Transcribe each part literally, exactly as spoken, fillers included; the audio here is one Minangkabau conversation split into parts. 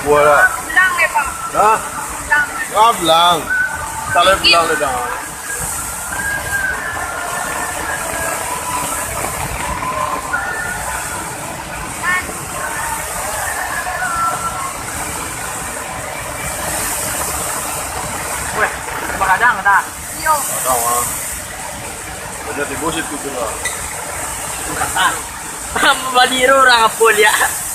Buah lah. Belang deh, Pak. Hah? Belang. Ah, belang. Kalau belang deh, dah. Weh, bagadang tak? Iyo. Ada, ah. Ada tibo situ tu lah. Bali urang apo liak?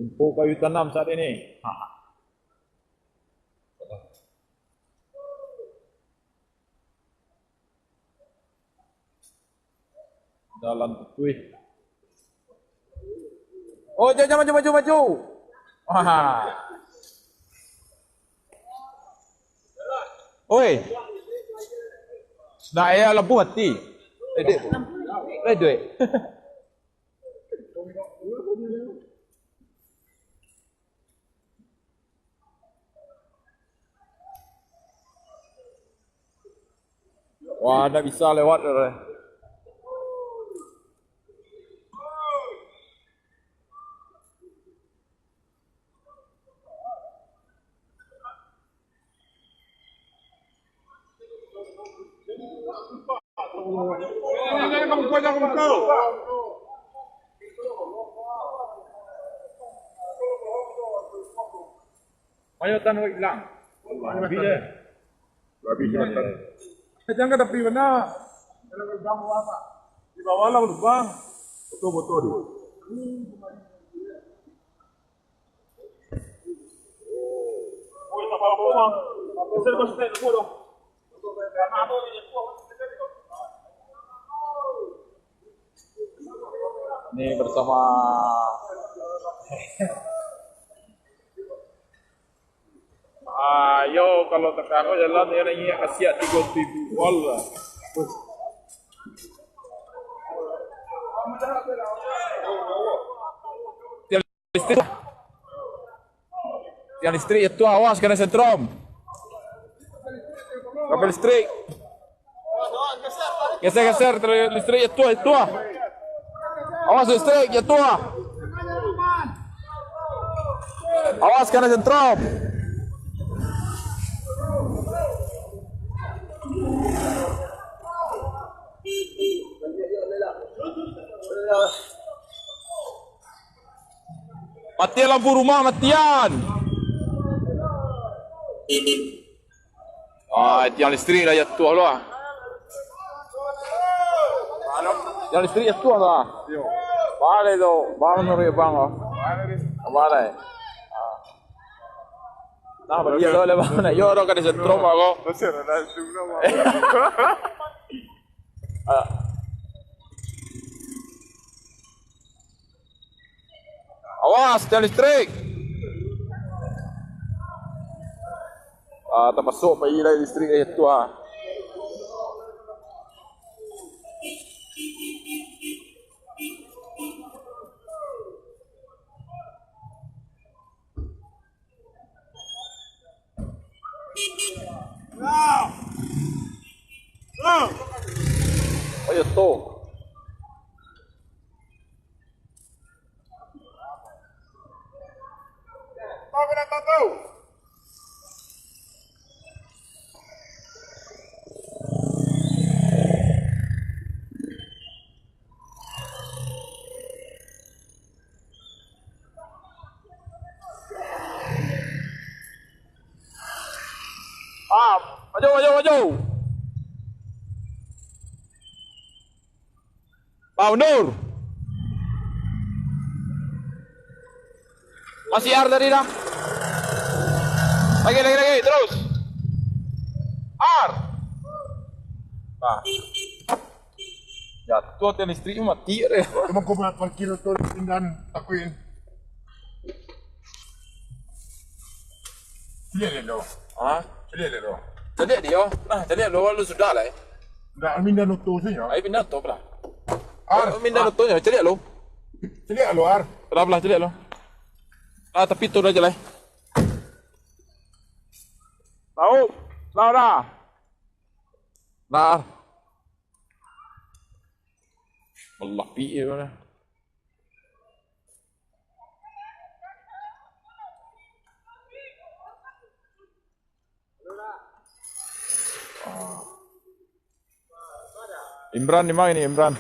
Rumpok kayu tanam saat ini. Ha. Jalan tutuih. Oh, jangan, jangan maju, maju, maju. Wah. Oi. Nak aia labuah ati. Eh, dek. Eh, dek. Wah, ndak bisa lewat, eh. Ayo, tan, ilang. Habis je. Habis je, tan. Jangan ka tapi bana. Di bawah lah lubang. Betul-betul tu. Ini bersama Ayo, kalau takaro jalan, yo nak ingat kasiak tigo ribu. Wallah. Tiang listrik. Tiang listrik jatuah, awas kena sentrum. Kabel listrik. Geser, geser, tiang listrik jatuah, jatuah. Awas listrik jatuah. Awas kena sentrum. Matian lampu rumah, matian. Ah, tiang listrik lah jatuah lah. Tiang listrik jatuah lah. Balai tu, bang, nurut bang, oh. Balai. Ah. Nah, bagi lo lah, bang. Nak yo, orang kada sentrum, bang, oh. Ah. Awas, tiang listrik. Ah, tapasuak pai lai listrik, eh, tu, ah. Ayo, tu. Ah, maju, maju, maju. Ah, mundur. Masih Ar tadi dah. Lagi, lagi, lagi, terus. Ar. Nah. Jatuh tiang listrik mati deh. Cuma kau buat parkir tu dan takuin. Caliak dek lo. Ha? Caliak dek lo. Caliak dio. Nah, caliak lo, lo sudah lah, eh. Ndak, mindah oto sajo. Ai, pindah oto lah. Ar. Mindah oto sajo, caliak lo. Caliak lo, Ar. Lah, lah, caliak lo. Ah, tapi tu dah jalai. Tahu? Tahu dah. Nah. Allah, piye mana? Imran di ma ini, Imran?